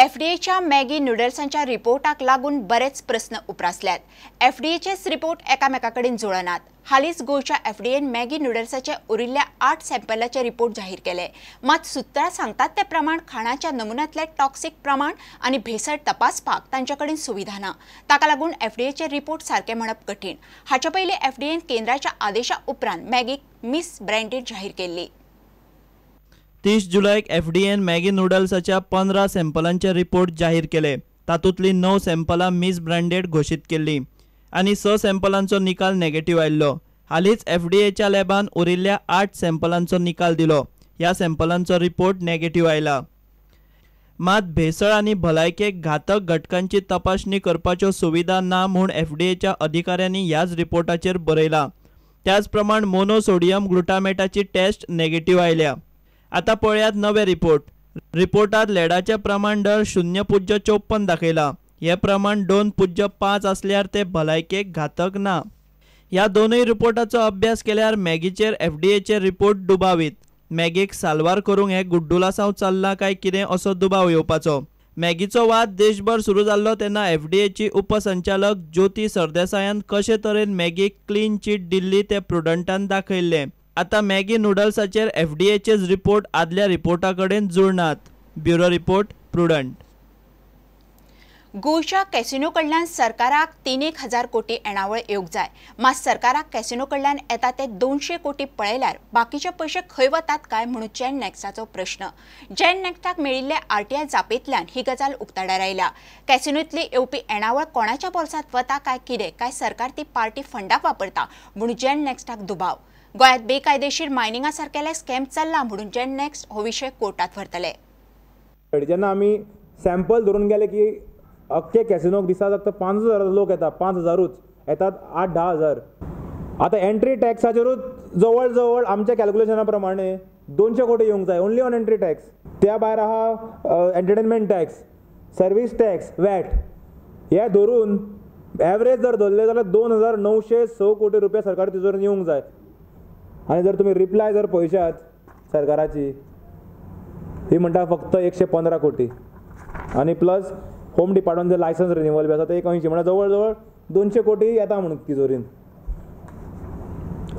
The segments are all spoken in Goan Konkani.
एफडीएच्या मॅगी नुडल्सांच्या रिपोर्टाक लागून बरेच प्रस्न उप्रासल्यात. एफडीएचेच रिपोर्ट एकामेका कडेन जुळनात. हालींच गोंयच्या एफडीएन मॅगी नुडल्साचे उरिल्ल्या 8 सॅम्पलाचे रिपोर्ट जाहीर केले. मात सुत्रां सांगतात ते प्रमाण खाणाच्या नमुन्यांतले टॉक्सिक प्रमाण आनी भेसळ तपासपाक तांचे कडेन सुविधा ना. ताका लागून एफडीएचे रिपोर्ट सारके म्हणप कठीण. हाचे पयलीं एफडीएन केंद्राच्या आदेशा उपरांत मॅगीक मिस ब्रँडेड जाहीर केल्ली. 30 जुलैक एफडीएन मॅगी नुडल्साच्या 15 सॅम्पलांचे रिपोर्ट जाहीर केले. तातूंतली 9 सॅम्पलां मिस ब्रँडेड घोशीत केल्ली आनी 6 सॅम्पलांचो निकाल नेगेटिव्ह आयिल्लो. हालींच एफडीएच्या लॅबान उरिल्ल्या 8 सॅम्पलांचो निकाल दिलो. ह्या सॅम्पलांचो रिपोर्ट नेगेटिव्ह आयला. मात भेसळ आनी भलायकेक घातक घटकांची तपासणी करपाच्यो सुविधा ना म्हूण एफडीएच्या अधिकाऱ्यांनी ह्याच रिपोर्टाचेर बरयलां. त्याच प्रमाण मोनोसोडियम ग्लुटामेटाची टेस्ट नेगेटिव्ह आयल्या. आता पळयात नवे रिपोर्ट. रिपोर्टात लेडाचे प्रमाण दर 0.54 दाखयला. हे प्रमाण 2.5 असल्यार ते भलायकेक घातक ना. ह्या दोनूय रिपोर्टाचो अभ्यास केल्यार मॅगीचेर एफडीएचे रिपोर्ट दुबावीत. मॅगीक साल्वार करूंक हे गुड्डुलासांव चल्लां काय कितें असो दुबाव येवपाचो. मॅगीचो वाद देशभर सुरू जाल्लो तेन्ना एफडीएची उपसंचालक ज्योती सरदेसायान कशे तरेन मॅगीक क्लीन चीट दिल्ली तें प्रुडंटान दाखयल्लें. आता मॅगी नुडल्साचेर एफडीएचेच रिपोर्ट आदल्या रिपोर्टा कडेन जुळनात. Bureau report, Prudent. गोंयच्या कॅसिनो कडल्यान सरकाराक 3,000 कोटी येणावळ येवंक जाय. मात सरकाराक कॅसिनो कडल्यान येता ते 200 कोटी पळयल्यार बाकीचे पयशे खंय वतात काय म्हणून जेन नेक्स्टाचो प्रश्न. जेन नेक्स्टाक मेळिल्ले आरटीआय जापेंतल्यान ही गजाल उक्ताडार आयल्या. कॅसिनोंतली येवपी येणावळ कोणाच्या बोल्सांत वता काय कितें काय सरकार ती पार्टी फंडाक वापरता म्हणून जेन नेक्स्टाक दुबाव. गोंयांत बेकायदेशीर मायनिंगा सारकेले स्कॅम चल्ला म्हणून जेन नेक्स्ट हो विशय कोर्टात व्हरतले. जेन्ना आमी सॅम्पल धरून गेले की अख्खे कॅसिनोक दिसा फक्त 5,000 लोक येता, 5,000ूच येतात, 8-10 हजार. आतां एंट्री टॅक्साचेरूच जवळ जवळ आमच्या कॅल्क्युलेशना प्रमाणे 200 कोटी येवंक जाय ओन्ली ऑन एंट्री टॅक्स. त्या भायर आहा entertainment tax, service tax, VAT. हे धरून एवरेज जर धरले जाल्यार 2,906 कोटी रुपया सरकार तिजोरेन येवंक जाय. आनी जर तुमी रिप्लाय जर पळयशात सरकाराची, ही म्हणटा फक्त 115 कोटी आनी प्लस होम डिपार्टमेंट जे लायसन्स रिन्युअल बी आसा ते 180, म्हणल्यार जवळ जवळ 200 कोटी येता म्हणून तिजोरीन.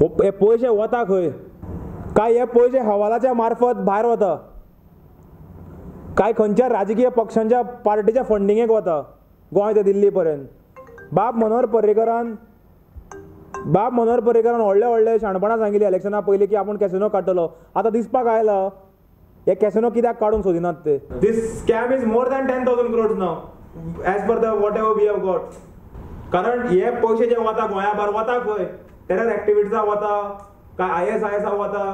हे पयशे वता खंय? काय हे पयशे हवालाच्या मार्फत भायर वता, काय खंयच्या राजकीय पक्षांच्या पार्टीच्या फंडिंगेक वता गोंय ते दिल्ली पर्यंत. बाब मनोहर पर्रीकरान व्हडले व्हडले शाणपणां सांगिल्ली इलेक्शना पयलीं की आपूण कॅसिनो काडटलो. आतां दिसपाक आयला हे कॅसिनो कित्याक काडूंक सोदिनात ते. This scam is more than 10,000 crores now as per the whatever we have got. कारण हे पयशे जे वता गोंया भायर वता खंय? टेरर एक्टिविटीजा वता काय ISIS वता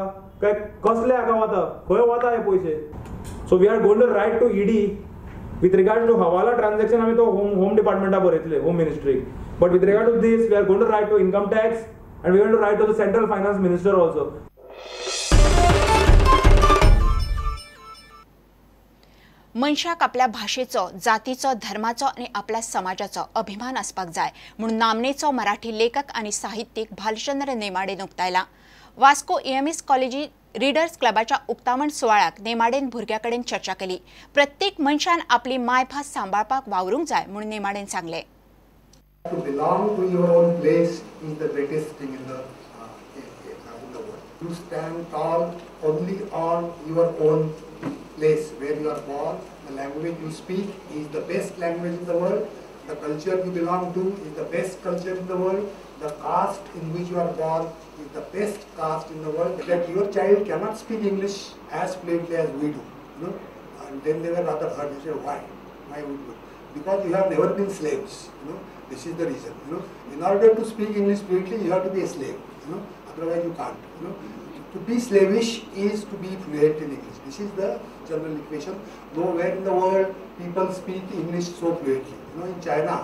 काय कसले हाका वता, खंय वता हे पयशे? So we are going to write to ED with regard to hawala transaction. आमी तो होम डिपार्टमेंटा बरयतले, home मिनिस्ट्रीक. But with regard to this, we are going to write to income tax and we are going to write to the central finance minister also. मनशाक आपल्या भाशेचो, जातीचो, धर्माचो आनी आपल्या समाजाचो अभिमान आसपाक जाय म्हणून नामनेचो मराठी लेखक आनी साहित्यीक भालचंद्र नेमाडेन उक्तायला. वास्को EMS कॉलेजी रिडर्स क्लबाच्या उक्तावण सुवाळ्याक नेमाडेन भुरग्यां कडेन चर्चा केली. प्रत्येक मनशान आपली मायभास सांबाळपाक वावरूंक जाय म्हणून नेमाडेन सांगलें. To belong to your own place is the greatest thing in the world. You stand tall only on your own place where you are born. The language you speak is the best language in the world. The culture you belong to is the best culture in the world. The caste in which you are born is the best caste in the world. That your child cannot speak English as fluently as we do, you know? And then they were rather hurt. They said, why? Why would you? Because you have never been slaves, you know. This is the reason, you know. In order to speak English fluently, you have to be a slave, you know. Otherwise you can't, you know. To be slavish is to be fluent in English. This is the general equation. Nowhere in the world people speak English so fluently. You know, in China,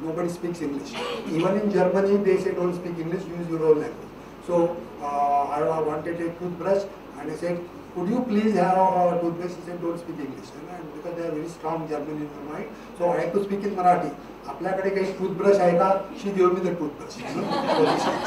nobody speaks English. Even in Germany, they say don't speak English, use your own language. So I wanted a toothbrush and I said, could you please have a toothbrush? He said, don't speak English. And because they are very strong German in their mind, so I had to speak in Marathi. आपल्याकडे काही टूथब्रश आहे का? She gave me the toothbrush. So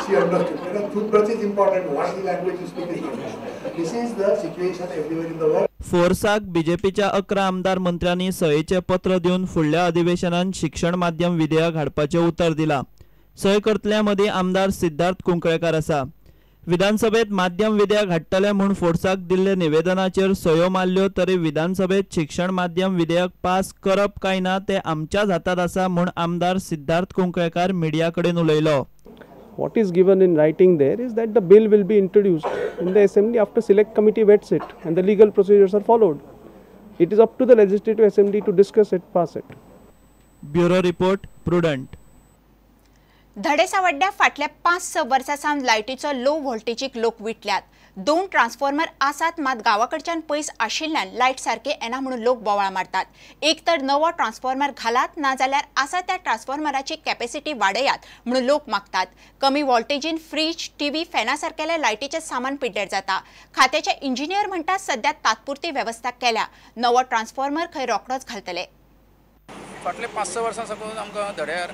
she understood. Because toothbrush is important. What the language you speak is not important. This is the situation everywhere in the world. फोर्साक बीजेपीच्या 11 आमदार मंत्र्यांनी सयेचें पत्र दिवन फुडल्या अधिवेशनात शिक्षण माध्यम विधेयक हाडपाचें उतर दिलां. सय करतल्या मदीं आमदार सिद्धार्थ कुंकळेकार आसा. विधानसभेत माध्यम विधेयक हाडटले म्हूण फोर्साक दिल्ले निवेदनाचेर सयो मारल्यो तरी विधानसभेत शिक्षण माध्यम विधेयक पास करप काय ना ते आमच्याच हातात आसा म्हूण आमदार सिद्धार्थ कुंकळेकार मिडिया कडेन उलयलो. What is given in writing there is that the bill will be introduced in the assembly after select committee vets it and the legal procedures are followed. It is up to the legislative assembly to discuss it, pass it. Bureau report, Prudent. धडेसावड्ड्या फाटल्या 5-6 वर्सां सावन लायटीचो लो व्होल्टेजीक लोक विटल्यात. 2 ट्रान्सफॉर्मर आसात मात गांवाकडच्यान पयस आशिल्ल्यान लायट सारके येना म्हणून लोक बोवाळ मारतात. एक तर नवो ट्रान्सफॉर्मर घालात ना जाल्यार आसा त्या ट्रान्सफॉर्मराची कॅपॅसिटी वाडयात म्हणून लोक मागतात. कमी व्होल्टेजीन फ्रीज, टीव्ही, फॅना सारकेले लायटीचें सामान पिड्ड्यार जाता. खात्याचे इंजिनियर म्हणटात सध्या तात्पुरती वेवस्था केल्या, नवो ट्रान्सफॉर्मर खंय रोखडोच घालतले. फाटले 5-6 वर्सां साकून आमकां धड्यार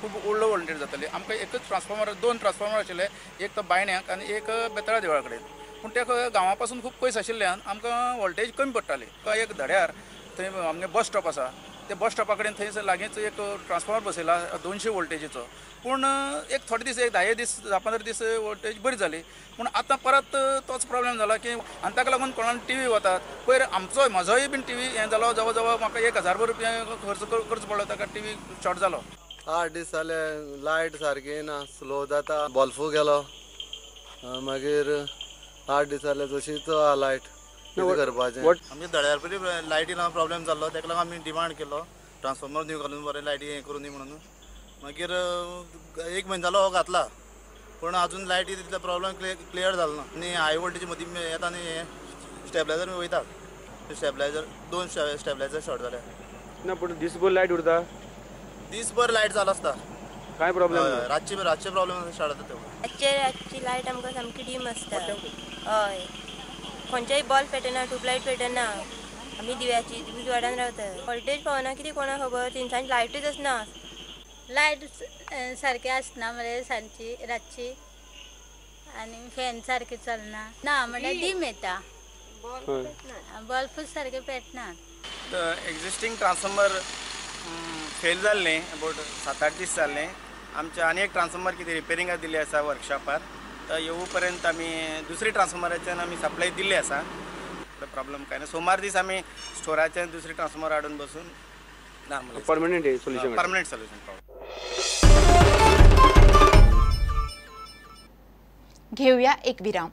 खूब ओल्ड व्होल्टेज जाताली. आमकां एकच ट्रान्सफॉर्मर, 2 ट्रान्सफॉर्मर आशिल्ले, एक तर बायण्याक आनी एक बेतळा देवळा कडेन. पूण त्या गांवा पासून खूब पयस आशिल्ल्यान आमकां व्होल्टेज कमी पडटाली. एक धड्यार थंय आमगे बस स्टॉप आसा, त्या बस स्टॉपा कडेन थंय लागींच एक ट्रान्सफॉर्मर बसयला 200 व्होल्टेजीचो. पूण एक थोडे दीस, एक 10 दीस 10-15 दीस व्होल्टेज बरी जाली. पूण आतां परत तोच प्रॉब्लेम जाला की आनी ताका लागून कोणाक टी व्ही वतात. पयर आमचोय म्हजोय बीन टी व्ही हें जालो, जवळ जवळ म्हाका 1000 रुपया खर्च पडलो, ताका टी व्ही शॉर्ट जालो. 8 दीस जाले लायट सारकी ना, स्लो जाता, बल्फू गेलो, मागीर 8 दीस जाले तशीच लायट कितें करपाचें. आमच्या धड्यार पयलीं लायटी लागून प्रॉब्लेम जाल्लो, ताका लागून आमी डिमांड केलो ट्रान्सफॉर्मर न्यू घालून बरें लायटी हें करून दी म्हणून. मागीर 1 म्हयनो जालो हो घातला, पूण अजून लायटी तितलो प्रॉब्लेम क्लियर जालो ना. आनी हाय वोल्टेज मदीं येता आनी हें स्टेबलायझर वयता, स्टेबलायझर 2 स्टेबलायझर शॉर्ट जाले ना. पूण दिसभर लायट उरता, दिसभर लायट चालू आसता, काय प्रॉब्लेम? रातचे रातचे प्रॉब्लेम स्टार्ट जाता. रातची लायट आमकां सामकी डीम आसता. हय, खंयचेय बल्ब पेटना, ट्यूबलायट पेटना, आमी दिव्याची उजवाडान रावता. व्होल्टेज पावना कितें कोणाक खबर, तिनसांज लायटूच आसना. लायट सारकी आसना मरे सांजची रातची, आनी फॅन सारकें चलना ना, म्हणल्यार डीम येता, बल्बूच सारके पेटना. एक्झिस्टींग ट्रान्सफॉर्मर फेल जाल्लें अबावट 7-8 दीस जाल्लें. आमचें आनी एक ट्रान्सफॉर्मर कितें रिपेरिंगाक दिल्लें आसा वर्कशॉपार, तर येवू पर्यंत आमी दुसरी ट्रान्सफॉर्मराच्यान आमी सप्लाय दिल्ली आसा. प्रॉब्लम कांय ना. सोमार दीस आमी स्टोराच्यान दुसरी ट्रान्सफॉर्मर हाडून बसून normal permanent solution, permanent solution. घेऊया एक विराम.